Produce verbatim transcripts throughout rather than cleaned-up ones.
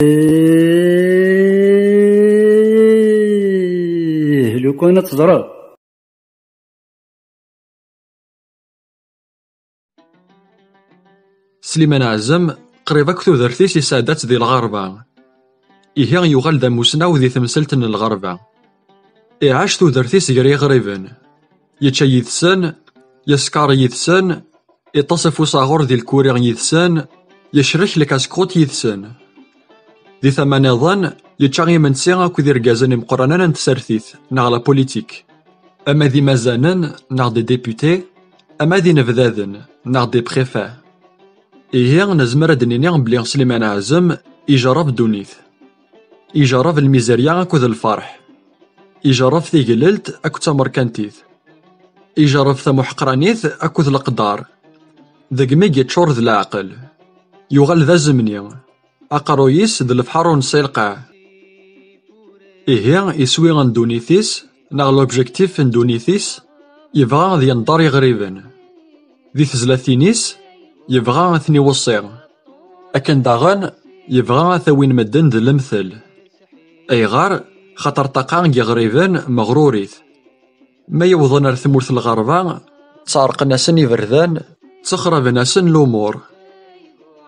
Ih, lukan ad teẓreḍ. Sliman Ɛzem, qrib akk tudert-is isɛedda-tt di lɣerba. Ihi yuɣal d amusnaw di temsalt n lɣerba. Iɛac tudert-is gar yiɣriben. Yečča yid-sen, yeskeṛ yid-sen, iṭṭes ɣef usaɣur di lkuri yid-sen, yecrek lkaskut yid-sen. Di tama nniḍen, yečča imensi akked irgazen imeqqranen n tsertit, neɣ la politique, ama d imazanen, neɣ des députés, ama d inebdaden, neɣ des préfets. Ihi, nezmer ad d-nini belli Sliman Ɛzem ijerreb ddunit. Ijerreb lmizerya akked lferḥ. Ijerreb tigelelt akked tamerkantit. Ijerreb tamuḥeqranit akked leqder. Degmi i yeččur d leɛqel. Yuɣal d azemni. Aqerruy-is d lebḥer ur nesɛi lqaɛ. Ihi, iswi n ddunit-is, neɣ l'objectif n ddunit-is, yebɣa ad yenḍer iɣriben. Di tezlatin-is, yebɣa ad ten-iweṣṣi. Akken daɣen, yebɣa ad t-awin medden d lemtel. Ayɣer? Xaṭer ṭṭaqa n yiɣriben meɣrurit. Ma yewḍen ar tmurt n lɣerba, ttɛerqen-asen iberdan, ttexraben-asen lumuṛ.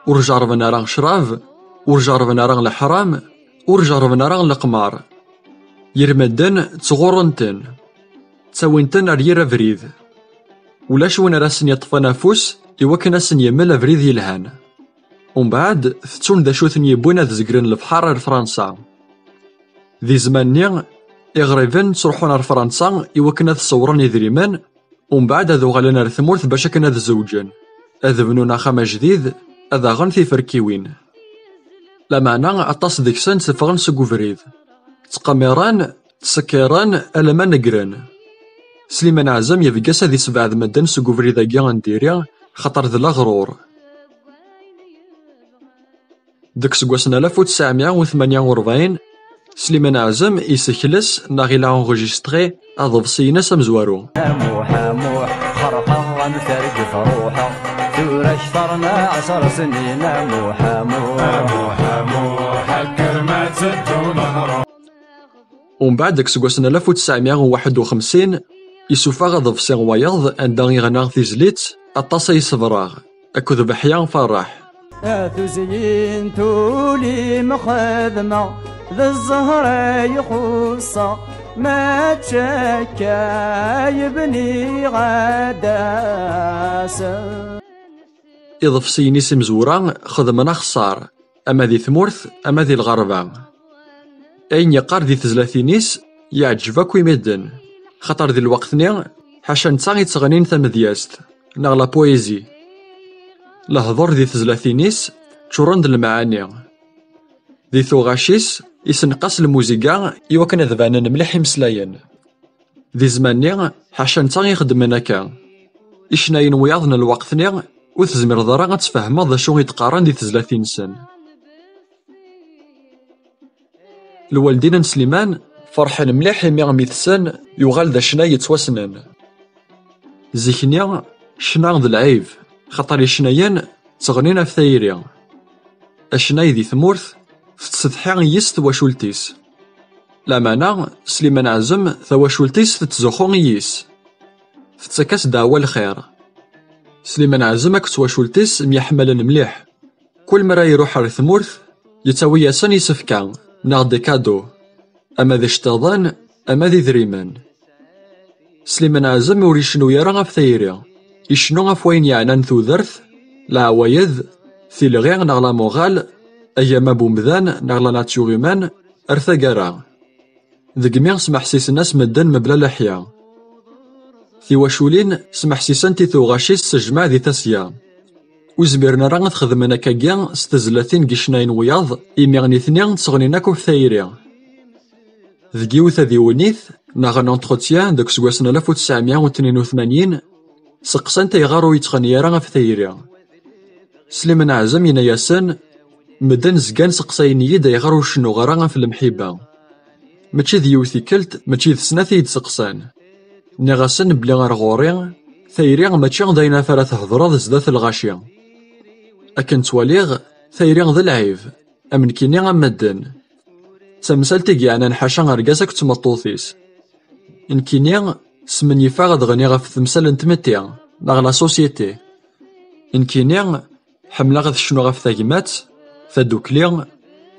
Ur jerrben ara ccrab, ur jerrben ara leḥram, ur jerrben ara leqmar. Yir medden ttɣurren-ten, ttawin-ten ar yir abrid. Ulac win ara sen-yeṭṭfen afus i wakken ad sen-yemmel abrid yelhan. Umbeɛd, tettun d acu ten-yewwin ad zegren lebḥer ar Fransa. Di zzman-nni, iɣriben ttruḥun ar Fransa i wakken ad ṣewren idrimen, umbeɛd ad uɣalen ar tmurt bac akken ad zewǧen, ad bnun axxam ajdid, ad aɣen tiferkiwin. Lameɛna, aṭas deg-sen tteffɣen seg ubrid. Ttqemmiren, ttsekkiren, alamma negren. Sliman Ɛzem yebges ad isebɛed medden seg ubrid-agi n diri, xaṭer d laɣrur. Deg useggas n alef u tesɛemya u tmenya u rebɛin, Sliman Ɛzem isekles neɣ il a enregistré aḍebsi-ines amezwaru. Amuḥ, amuḥ, ferḥeɣ am targit ruḥeɣ, tura kter n ɛecr snin, amuḥ, amuḥ. Amuḥ, amuḥ, akker ma teddu neɣruḥ. Umbeɛd, deg useggas n alef u tesɛemya u waḥed u xemsin, isuffeɣ aḍebsi wayeḍ anda iɣna tizlit Aṭas ay ṣebreɣ, akked Beḥya Ferreḥ. A tuzyint ul-im xedmeɣ, d zzher ay xuṣṣeɣ, mačči akka ay bniɣ ad d-aseɣ. Iḍefsiyen-is imezwura xedmen axeṣṣar, ama di tmurt, ama di lɣerba. Ayen yeqqar di tezlatin-is yeɛǧeb akk i medden, xaṭer di lweqt-nni, ḥaca netta i tteɣnin tamedyazt, neɣ la poésie. Lehdur di tezlatin-is ččuren d lemɛani. Di tuɣac-is, isenqas lmuziga i wakken ad banen mliḥ imeslayen. Di zzman-nni, ḥaca netta i ixeddmen akka. Icennayen wiyaḍ n lweqt-nni, ur tezmireḍ ara ad tfehmeḍ d acu i d-qqaren di tezlatin-nsen. Lwaldin n Sliman ferḥen mliḥ imi mmi-tsen yuɣal d acennay yettwassnen. Zik-nni, ccna d lɛib, xaṭer icennayen tteɣnin ɣef tayri. Acennay di tmurt, tettsetḥi yis twacult-is. Lameɛna, Sliman Ɛzem, tawacult-is tettzuxxu yis. Tettak-as ddeɛwa lxir. Sliman Ɛzem akked twacult-is myeḥmalen mliḥ. Kul mi ara iruḥ ar tmurt, yettawi-yasen isefka, neɣ des cadeaux, ama d iceṭṭiḍen, ama d idrimen. Sliman Ɛzem ur icennu ara ɣef tayri, icennu ɣef wayen yeɛnan tudert, leɛwayed, tilɣi neɣ la morale, agama n umdan neɣ la nature humaine, ar taggara. Degmi smeḥsisen-as medden mebla leḥya. Tiwaculin smeḥsisent i tuɣac-is s jmaɛ di tasga. Ur zmiren ara ad xedmen akkagi s tezlatin n yicennayen wiyaḍ, imi nitni ttɣnin akk ɣef tayri. Deg yiwet tadiwennit, neɣ un entretien, deg useggas n alef u tesɛemya u tnin u tmanyin, seqsan-t ayɣer ur yettɣenni ara ɣef tayri. Sliman Ɛzem yenna-yasen, medden zgan seqsayen-iyi-d ayɣer ur cennuɣ ara ɣef lemḥibba. Mačči d yiwet tikkelt, mačči d snat i yi-d-seqsan. Nniɣ-asen belli ar ɣur-i, tayri mačči d ayen ɣef ara thedreḍ zdat lɣaci. Akken ttwaliɣ, tayri d lɛib. am nekkini am medden. D tamsalt i yeɛnan ḥaca argaz akked tmeṭṭut-is. Nekkini, smenyifeɣ ad ɣniɣ ɣef temsal n tmetti, neɣ la société. Nekkini, ḥemmleɣ ad cnuɣ ɣef tagmat, tadukli,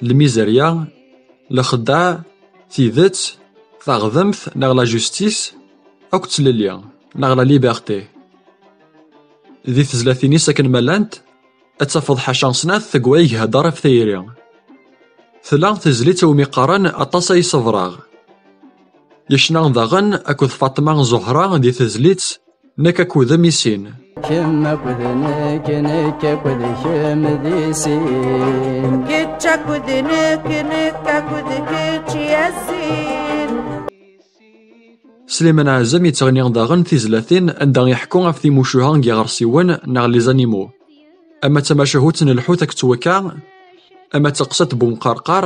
lmizerya, lexdeɛ, tidet, taɣdemt neɣ la justice, akked tlelli neɣ la liberté. Di tezlatin-is akken ma llant, ad tafeḍ ḥaca snat deg wayeg ihedder ɣef tayri. Tella tezlit iwumi qqaren aṭas ay ṣebreɣ. Yecna daɣen akked Faṭma Zuhra di tezlit Nekk akked-m i sin. Kemm akked nekk, nekk akked kemm di sin. Kečč akked nekk, nekk akked kečč i sin. Sliman Ɛazem yettɣenni daɣen tizlatin anda iḥekku ɣef timucuha n yiɣersiwen neɣ les animaux. Ama d tamacahut n lḥut akked twekka, ama d taqsiṭ n umqerqar,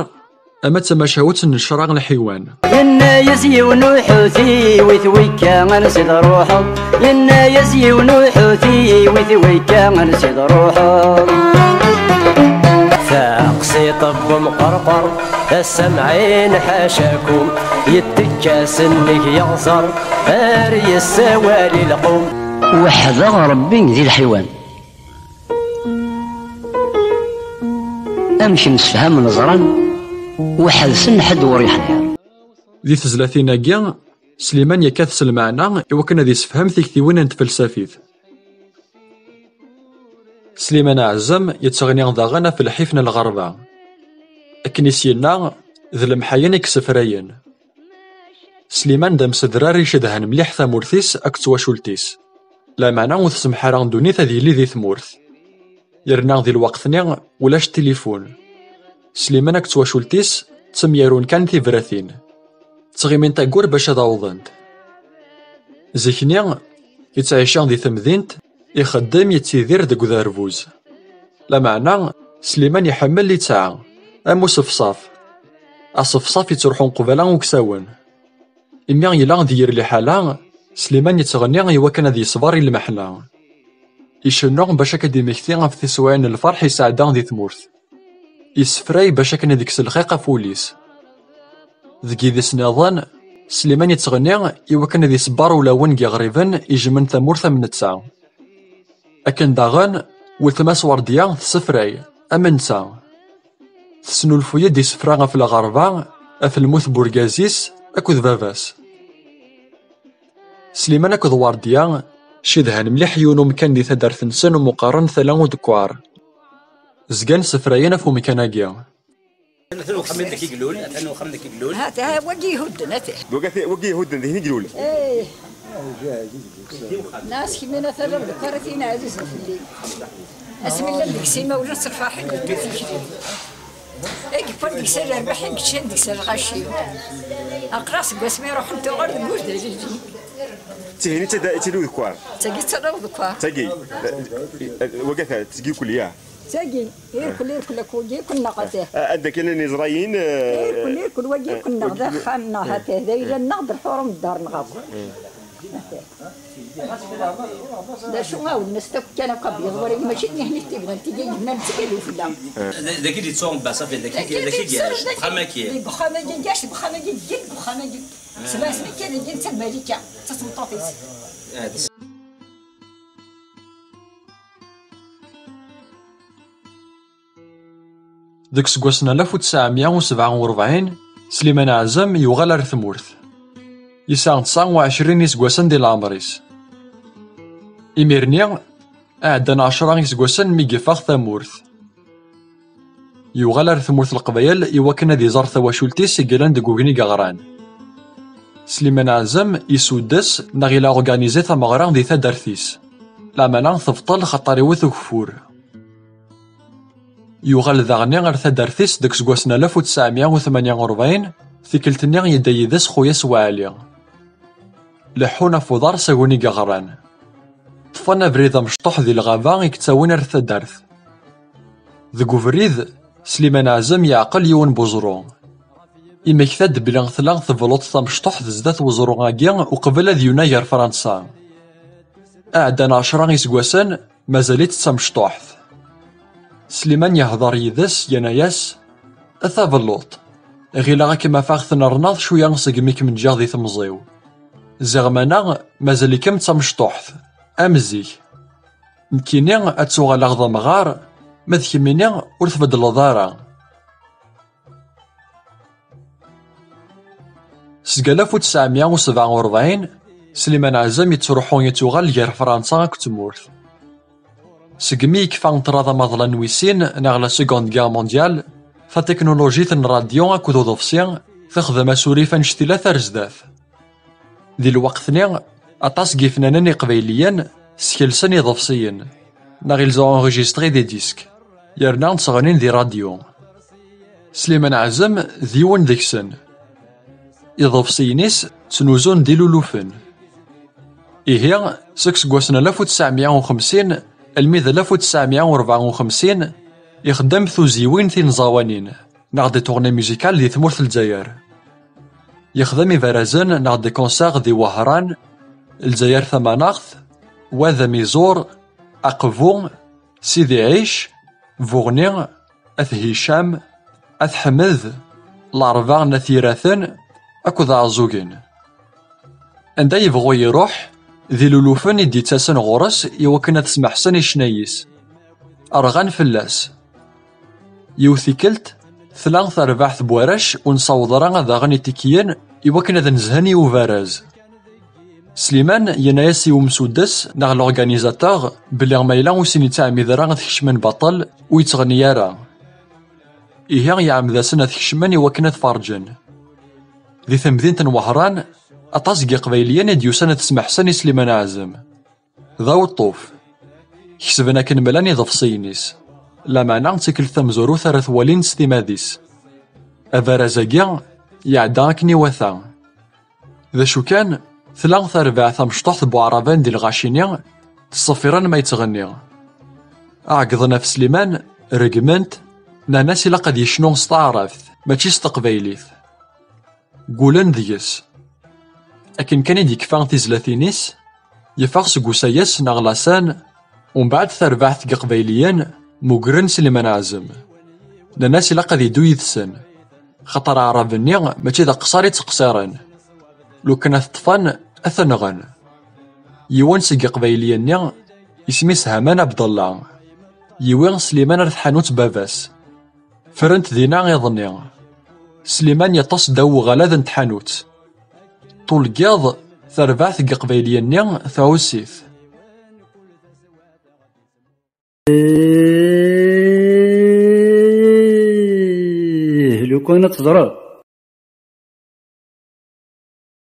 ama d tamacahut n ccṛeɛ n lḥiwan. Yenna-yas yiwen uḥuti, wi twekka ansi d-ruḥeḍ? Yenna-yas yiwen uḥuti, wi twekka ansi d-ruḥeḍ? Taqsiṭ n umqerqar, ass-a mɛin ḥacakum, yettekka-s nnig yeɣẓer, ar yessawal i lqum. Weḥdeɣ Ṛebbi di lḥiwan. Amek msefhamen ẓran, weḥd-sen ḥedd ur yeḥdiṛ. Di tezlatin-agi, Sliman yekkat s lmeɛna i wakken ad yessefhem tiktiwin n tfelsafit. Sliman Ɛazem yettɣenni daɣen ɣef lḥif n lɣerba. Akken i s-yenna, d lemḥayen i yessefrayen. Sliman d amsedrar icedhan mliḥ tamurt-is akked twacult-is. Lameɛna ur tsemmeḥ ara ddunit ad yili di tmurt. Yerna di lweqt-nni ulac tilifun. Sliman akked twacult-is ttemyarun kan tibratin. Ttɣimint aggur bac ad awḍent. Zik-nni, yettɛici di temdint, ixeddem, yettidir deg uderbuz. Lameɛna, Sliman iḥemmel litteɛ, am uṣefṣaf. Aṣefṣaf yettruḥun qbala uksawen. Imi yella di yir liḥala, Sliman yettɣenni i wakken ad yeṣber i lmeḥna. Icennu bac ad d-imekti ɣef tiswiɛin n lferḥ yesɛedda di tmurt. Yessefray bac akken ad ikkes lxiq ɣef wul-is. Deg yidis nniḍen, Sliman yettɣenni i wakken ad iṣebber ulawen n yiɣriben ijemmen tamurt am netta. Akken daɣen, weltma-s Werdiya tessefray, am netta. Tesnulfuy-d isefra ɣef lɣerba, ɣef lmut n urgaz-is akked baba-s. Sliman akked Werdiya cedhan mliḥ yiwen umkan di taddart-nsen umi qqaren Tala Udekkar. Zgan ssefrayen ɣef umkan-agi. Atan uxxam deg i ilul, atan uxxam deg i ilul. Ha, ha, wagi ihudden, ati. Wagi, wagi ihudden, dihin i ilul. Eh. Nas kemmina Tala Udekkar, a tin ɛzizen fell-i. Asmi llan deg-s imawlan s lferḥ i d-yeddu tikli. I yewwan deg-s lerbaḥ, i yeččan deg-s lɣaci. Aql-aɣ seg wasmi ruḥen tuɣal deg ur d alili. Tihin i d Tala Udekkar. Tagi d Tala Udekkar. Tagi. Wagi ta, tagi kulli, ya. Tagi, irkul, irkul, ak wagi, kunneɣ atah. Anda kan ineẓrayen. Irkul, irkul, wagi, kunneɣ d axxam-nneɣ, atah, d ayla-nneɣ, d lḥurum n ddar-nneɣ akk. D acu awden-as akk kan akk abyaḍ wara, mačči d nihni tibnant, tigi yebnan d tigi d ufella. Dagi d-yettuɣ Rebbi, ṣafi, dagi, dagi i yeɛic, deg uxxam-agi. Deg uxxam-agi i yeɛic, deg uxxam-agi, deg uxxam-agi. Seg wasmi kan, agi netta d Malika, d tameṭṭut-is. Deg useggas n alef u tesɛemya u sebɛa u rebɛin, Sliman Ɛazem yuɣal ar tmurt. Yesɛa tesɛa u ɛecrin iseggasen di leɛmer-is. Imir-nni, ɛeddan ɛecra iseggasen mi yeffeɣ tamurt. Yuɣal ar tmurt n Leqbayel i wakken ad iẓer tawacult-is i yellan deg ugni yeɣran. Sliman Ɛazem isuddes neɣ ila organizi tameɣra di taddart-is. Lameɛna tebṭel xaṭer iwet ugeffur. Yuɣal daɣen ar taddart-is deg useggas n alef u tesɛemya u tmanya u rebɛin, tikkelt-nni yedda yid-s xuya-s Waɛli. Leḥḥun ɣef uḍar s aguni yeɣran. Ṭṭfen abrid amecṭuḥ di lɣaba i yettawin ar taddart. Deg ubrid, Sliman Ɛazem yeɛqel yiwen n weẓru. Imekta-d belli tella tebluṭ tamecṭuḥt zdat weẓru-agi uqbel ad yunag ar Fransa. Ɛeddan ɛecra iseggasen, mazal-itt d tamecṭuḥt. Sliman yehder yid-s, yenna-yas: A tabelluṭ, ɣileɣ ad kem-afeɣ tnernaḍ cwiya segmi kem-ǧǧiɣ di temẓi-w. Ziɣ mana mazal-ikem d tamecṭuḥt, am zik. Nekkini ad tuɣaleɣ d amɣar, ma d kemmini ur tbeddleḍ ara. Seg alaf u tesɛemya u sebɛa u rebɛin, Sliman Ɛazem yettruḥu yettuɣal gar Fransa akked tmurt. Segmi yekfa ṭṭrad amaḍlan wis sin neɣ la Seconde Guerre mondiale, tatiknulujit n rradyu akked uḍebsi texdem asurif annect-ila ar zdat. Di lweqt-nni, aṭas n yifnanen iqbayliyen skelsen iḍebsiyen, neɣ ils ont enregistré des disques, yerna ttɣennin di rradyu. Sliman Ɛazem d yiwen deg-sen. Iḍebsiyen-is ttnuzun d ilulufen. Ihi, seg seggasen alaf u tesɛemya u xemsin almi d alaf u tesɛemya u rebɛa u xemsin, ixeddem tuziwin tinẓawanin neɣ des tournées musicales di tmurt n Lezzayer. Yexdem ibarazen neɣ des concerts di Wehran, Lezzayer Tamaneɣt, Wad Amiẓur, Aqbu, Sidi Ɛic, Buɣni, At Hicam, At Ḥmed, Larebɛa n At Yiraten akked Ɛeẓẓugen. Anda yebɣu iruḥ, d ilulufen i d-yettasen ɣur-s i wakken ad smeḥsen i ccna-is. Rɣan fell-as. Yiwet tikkelt, tla terbaɛt n warrac ur nessaweḍ ara ad aɣen itikkiyen i wakken ad nezhen i ubaraz. Sliman yenna-yas i umsuddes neɣ l'organisateur belli ma yella ur sen-yettɛemmid ara ad kecmen baṭel, ur yettɣenni ara. Ihi yeɛmed-asen ad kecmen i wakken ad ferǧen. Di temdint n Wehran, aṭas n Yiqbayliyen i d-yusan ad smeḥsen i Sliman Ɛazem. D aweṭṭuf. Kesben akken mlan iḍefsiyen-is. Lameɛna d tikkelt tamezwarut ara t-walin s timad-is. Abaraz-agi iɛedda akken iwata. D acu kan, tla tarbaɛt tamecṭuḥt n Buɛraban di lɣaci-nni, ttṣeffiren ma yettɣenni. Ɛeggḍen ɣef Sliman, regmen-t, nnan-as ilaq ad yecnu s taɛrabt, mačči s teqbaylit. Ggulen deg-s. Akken kan i d-yekfa tizlatin-is, yeffeɣ seg usayes neɣ lasan, umbeɛd tarbaɛt n Yiqbayliyen mmugren Sliman Ɛazem. Nnan-as ilaq ad yeddu yid-sen, xaṭer Aɛrab-nni mačči d aqeṣṣer i ttqeṣṣiren. Lukan ad t-ṭṭfen, ad t-nɣen. Yiwen seg Yiqbayliyen-nni, isem-is Haman Abdallah, yiwi Sliman ar tḥanut n baba-s. Ffrent dinna iḍ-nni. Sliman yeṭṭes ddaw uɣalad n tḥanut. Ṭul n yiḍ, tarbaɛt n Yiqbayliyen-nni tɛuss-it. Ih, lukan ad teẓreḍ.